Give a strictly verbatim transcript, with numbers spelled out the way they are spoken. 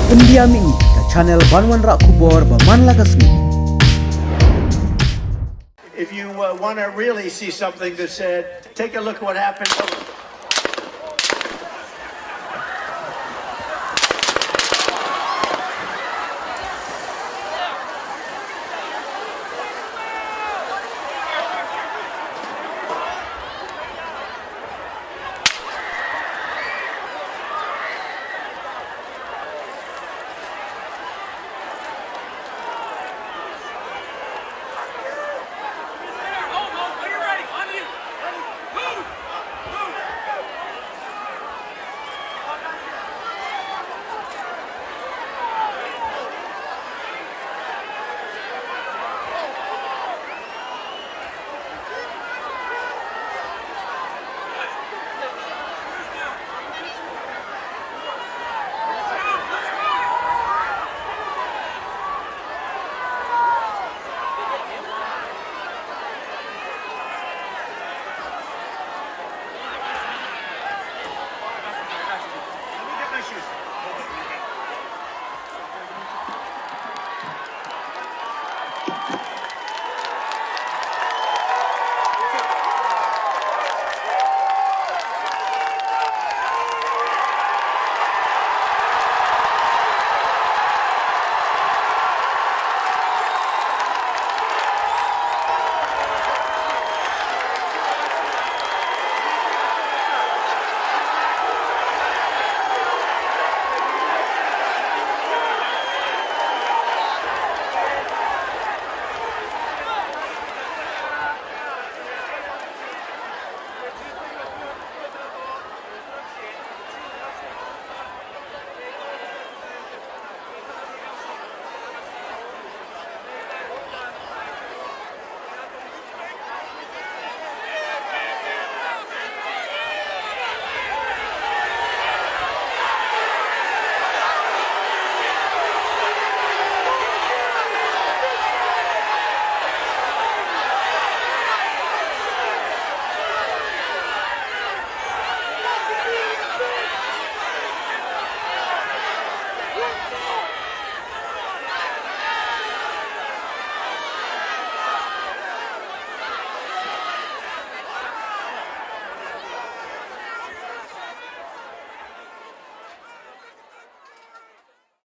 Pyndiam ïa ngi ka channel ban wanrah khubor ba man la ka sngi. If you uh, want to really see something that's said, take a look at what happened.